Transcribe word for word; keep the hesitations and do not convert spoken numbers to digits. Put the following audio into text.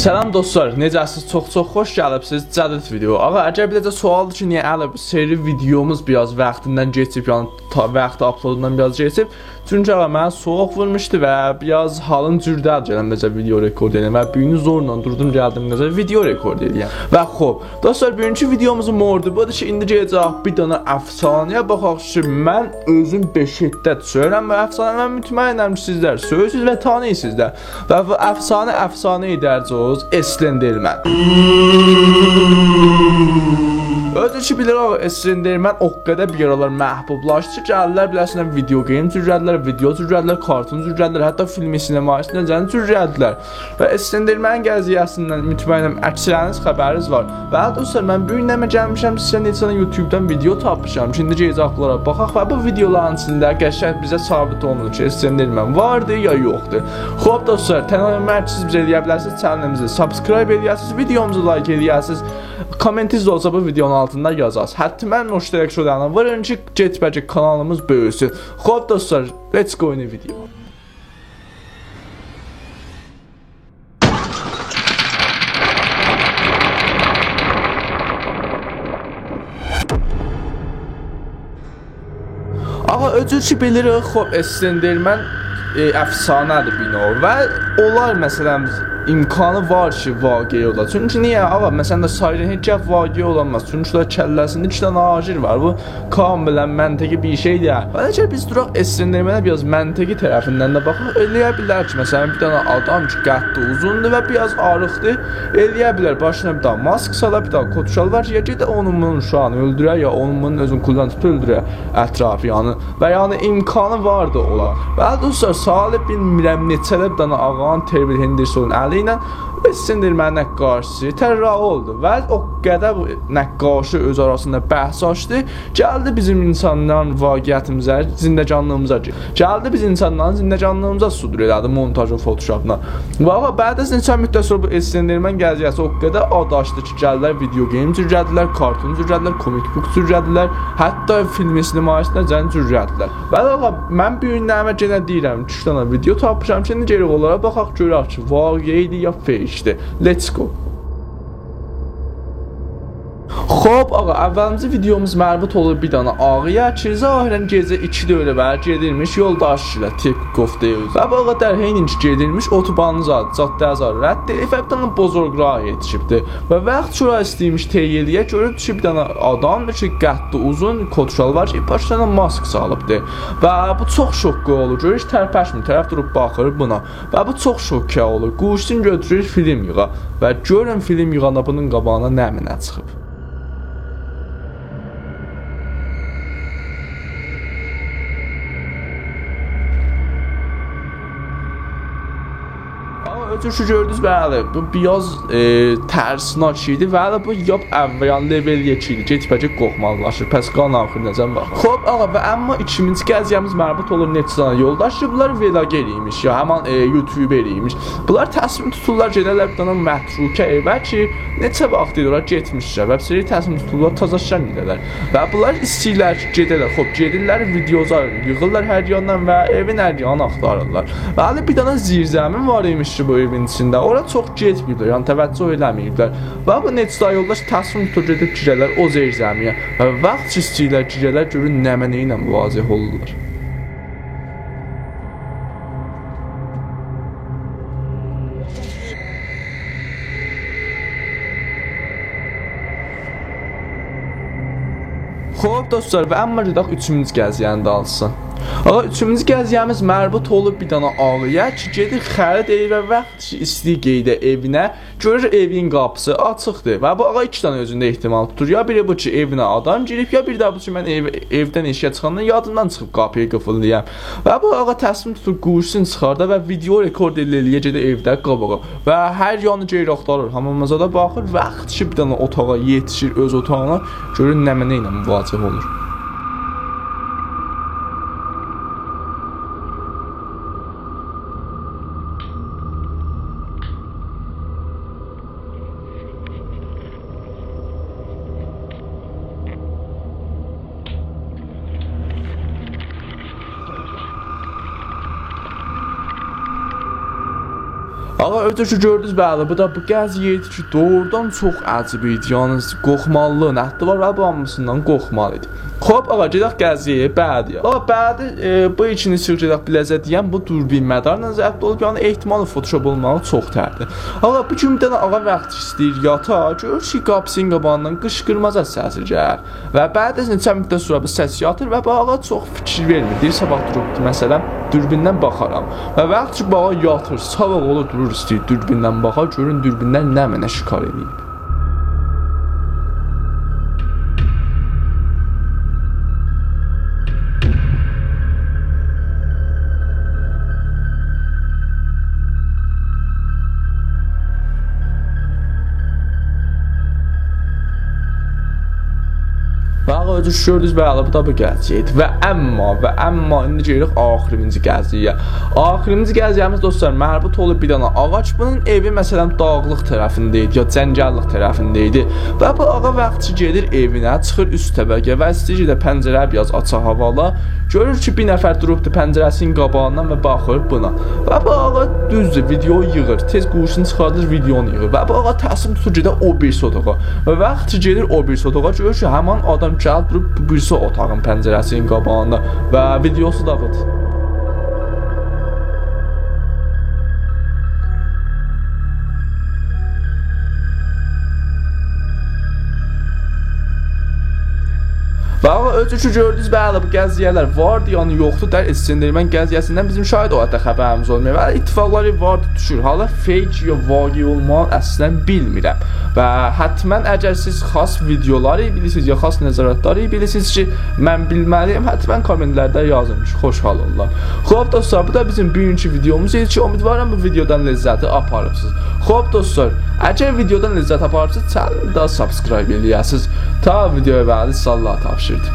سلام دوستلار، نئجه‌سیز؟ چوخ چوخ خوش گلیبسیز. جدید ویدئو. آقا، اگر بیر دنه سؤالدیر کی، نییه هله بو سری ویدئوموز بیر آز واختیندان کئچیب، یعنی تا واخت آپلودوندان بیر آز کئچیب؟ چونکی آقا، منه سویوق وورموشدو و بیر آز حالیم جور دئییل گلم نئجه ویدئو رکورد ائدیم و بو گون زورلا دوردوم، گلدیم نئجه ویدئو رکورد ائدیم. و خوب، دوستلار، بوگونکو ویدئوموزون موردو بودور کی، ایندی گئده‌جک بیر دنه افسانه‌یه باخاق کی، من اؤزوم به شدت سؤیورم بو افسانه‌نی و مطمئنم کی، سیزلر سؤیورسوز و تانییرسیز دا. و بو افسانه، افسانه‌ی در جز اسلندرمن. اؤزو کی بیلیر، او اسلندرمن او قدر بیر آرالار محبوبلاشدی کی، گلدیلر بیله‌سینه ویدئو گیم جورله‌دیلر، ویدئو جورله‌دیلر، کارتون جورله‌دیلر، حتی فیلم سینمایی‌سیندا زنگ جورله‌دیلر. و اسلندرمن قضیه‌سیندن مطمئنم اکثریز خبریز وار. و دوستلار، من بو گون نمنه گلمیشم، سیزه نئچه دنه یوتیوبدان ویدئو تاپمیشام کی، ایندی گئده‌جک بونلارا باخاق و بو ویدئولارین ایچینده قشنگ بیزه ثابت اولونور کی، اسلندرمن واردی یا یوخدور. خوب دوستلار، تنها منیم عرضیم، سیز ائلیه بیلرسینیز چنلیمیزی سابسکرایب ائلیه‌سینیز، ویدئوموزو لایک ائلیه‌سینیز، کامنتینیز اولسا بو ویدئونون آلتیندا یازاسینیز. حتماً مشترک شده‌نی وورون کی، گئت‌به‌گئت کانالیمیز بؤیوسون. خوب دوستلار، let's go in the video. آقا، اؤزو کی بیلیریک، خوب، اسلندرمن، ائ، افسانه‌دیر بیر نوع و اولار، مثلاً، امکانی وار کی، واقعی اولا. چونکی نییه، آقا، مثلاً ده سایرن هئچ واقعی اولانماز. چونکی دا کله‌سینده ایکی دنه آژیر وار. بو کاملاً منطقی بیر شئی دئییل. و اگر بیز دوراق اسلندرمنه بیر آز منطقی طرفیندن ده باخاق، ائلیه بیلر کی، مثلاً، بیر دنه آدام کی، قدی اوزوندور و بیر آز آریقدیر، ائلیه بیلر باشینا بیر دنه ماسک سالا، بیر دنه کت شالوار گئیه، گئده اونون بونون اوشاغینی اؤلدوره، یا اونون بونون اؤزون کولدان توتوب اؤلدوره اطرافی، یعنی. و یعنی امکانی واردی اولا. و دوستلار، سالی بیلمیرم نئچه‌ده بیر دنه آغانین تریبل هندرسونون الی ایله اسلندرمنین نقاشی‌سی طراحی اولدو و او قدر بو نقاشی اؤز آراسیندا بحث آچدی، گلدی بیزیم اینسانلارین واقعیتیمیزه، زندگانلیغیمیزا گیر-، گلدی بیز اینسانلارین زندگانلیغیمیزا صدور ائله‌دی مونتاژ و فتوشاپلا. و آقا، بعد از نئچه مدت سونرا بو اسلندرمن قضیه‌سی او قدر آد آچدی کی، گلدیلر ویدئو گیم جورله‌دیلر، کارتون جورله‌دیلر، کامیک بوک جورله‌دیلر، حتی فیلم سینمایی‌سیندا زنگ جورله‌دیلر. بلی آقا، من بو گون نمنه یئنه دئییرم، ایکی دنه ویدئو تاپمیشام کی، ایندی گلیب اونلارا باخاق، گؤرک کی، واقعی‌دیر یا فیک‌دیر. Let's go. خوب، آقا، اوّلیمیزی ویدئوموز مربوط اولور بیر دنه آغایا کی، ظاهراً گئجه ایکی دؤوره‌بر گئدیرمیش یولداشی ایله، طبق گفته‌ی او. و بو آغا در حین کی گئدیرمیش، اتوبانی زاد، جاده‌نی زاد رد ائله‌ییب و بیر دنه بزرگراها یئتیشیبدی. و وقت کی اورا ایسته‌ییرمیش طی ائلیه، گؤروب کی، بیر دنه آدام کی، قدی اوزون، کت شالوار گئییب، باشینا دا ماسک سالیبدی. و بو چوخ شوکه اولور، گؤرور کی، ترپشمیر، طرف دوروب باخیر بونا. و بو چوخ شوکه اولور. گوشی‌سینی گؤتورور، فیلم ییغا. و گؤرون، فیلم ییغاندا بونون قاباغینا نمنه چیخیب. آقا، اؤزو کی گؤردونوز، بلی، بو بیر آز، ائ، ترسناک ایدی. بلی، بو لاپ اوّل، یعنی لول یئکه ایدی. گئت‌به‌گئت قورخمالیلاشیر. پس قالین آخیریناجان باخاق. خوب، آقا، و اما ایکینجی قضیه‌میز مربوط اولور نئچه دنه یولداش کی، بونلار ولاگر ایمیش، یا همان، ائ، یوتیوبر ایمیش. بونلار تصمیم توتورلار، گئدرلر بیر دنه متروکه ائوه کی، نئچه واختدیر اورا گئتمیشلر و بیر سری تصمیم توتورلار، تازا شن گئدرلر. و بونلار ایسته‌ییرلر کی، گئده‌لر. خوب، گئدیرلر، ویدئوزا ییغیرلار هر یاندان و ائوین هر یانینی آختاریرلار. و هله بیر دنه زیرزمین وار ایمیش کی، بو ائوین ایچینده. اورا چوخ گئتمه‌ییبلر، یعنی توجه ائله‌مه‌ییبلر. و بو نئچه دنه یولداش تصمیم توتور، گئدیب گیره‌لر او زیرزمینه. و واخت کی ایسته‌ییرلر گیره‌لر، گؤرون نمنه ایله مواجه اولورلار. خوب، دوستلار، و اما گئدک اوچونجو قضیه‌نین دالیسینا. آقا، اوچونجو قضیه‌میز مربوط اولوب بیر دنه آغایا کی، گئدیر خرید ائله‌ییر و واخت کی ایسته‌ییر گئده ائوینه، گؤرور ائوین قاپیسی آچیقدیر. و بو آغا ایکی دنه اؤزونده احتمال توتور. یا بیری بو کی، ائوینه آدام گیریب، یا بیری ده بو کی، من ائو-، ائودن ائشیگه چیخاندا یادیمدان چیخیب قاپی‌یی قیفیللایام. و بو آغا تصمیم توتور، گوشی‌سینی چیخاردار و ویدئو رکورد ائلیه، ائلیه گئده ائوده قاباغا. و هر یانی گئدیر آختاریر، هامیمیزا دا باخیر. واخت کی، بیر دنه اوتاغا یئتیشیر، اؤز اوتاغینا، گؤرور نمنه ایله مواجه اولور. آقا، اؤزو کی گؤردونوز، بلی، بو دا بو قضیه ایدی کی، دوغرودان چوخ عجیب ایدی. یعنی، قورخمالیلیغین حدی وار و بو هامیسیندان قورخمالی ایدی. خوب، آقا، گئدک قضیه‌یه بعدی. آقا، بعدی، ائ، بو ایکینجی سیر گئدک بیله‌زه دئیم، بو دوربین مدارلا ضبط اولوب، یعنی احتمال فتوشاپ اولماغی چوخ تردیر. آقا، بو گون بیر دنه آقا واخت ایسته‌ییر یاتا، گؤرور کی، قاپیسینین قاباغیندان قیشقیرماجا سسی گلیر. و بعد از نئچه مدت سونرا بو سس یاتیر و بو آقا چوخ فیکیر وئرمیر. دئییر، صاباح دوروب، مثلا، دوربیندن باخارام. و واخت کی، بو آقا یاتیر، صاباح اولور، دورور، ایسته‌ییر دوربیندن باخا، گؤرون دوربیندن نمنه شکار ائله‌ییب. و آقا، اؤزو گؤردونوز، بلی، بو دا بو قضیه ایدی. و اما، و اما ایندی گئدیریک آخیرینجی قضیه‌یه. آخیرینجی قضیه‌میز، دوستلار، مربوط اولور بیر دنه آغاج. بونون ائوی، مثلا، داغلیق طرفینده ایدی، یا جنگللیک طرفینده ایدی. و بو آقا واخت کی گئدیر ائوینه، چیخیر اوست طبقه‌یه و ایسته‌ییر کی، پنجره‌نی بیر آز آچا هاوالا. گؤرور کی، بیر نفر دوروبدور پنجره‌سینین قاباغیندان و باخیر بونا. و بو آقا، دوزدور، ویدئو ییغیر. تئز گوشینی چیخاردیر، ویدئونو ییغیر. و بو آقا تصمیم توتور گئده او بیریسی اوتاغا. و واخت کی گئدیر او بیریسی اوتاغا، گؤرور کی، همان آدام گلیب دوروب بو بیریسی اوتاغین پنجره‌سینین قاباغیندا. و ویدئوسو دا بودور. و آقا، اؤزو کی گؤردونوز، بلی، بو قضیه‌لر واردی، یعنی یوخدور. در اسلندرمن قضیه‌سیندن بیزیم شاید او حدده خبریمیز اولمویور. و اتفاقلاری واردی، دوشور. حالا فیک یا واقعی اولماغینی اصلا بیلمیرم. و حتما اگر سیز خاص ویدئولاری بیلیرسینیز یا خاص نظراتلاری بیلیرسینیز کی، من بیلمه‌لی‌یم، حتما کامنت‌لرده یازین کی، خوشحال اولارام. خوب، دوستلار، بو دا بیزیم بوگونکو ویدئوموز ایدی کی، امیدوارام بو ویدئودان لذتی آپاریبسینیز. خوب، دوستلار، اگر ویدئودان لذت آپاریبسینیز، چنلی ده سابسکرایب ائله‌یه‌سینیز. تا ویدئویا بعدی، ساغلیغا تاپشیردیم.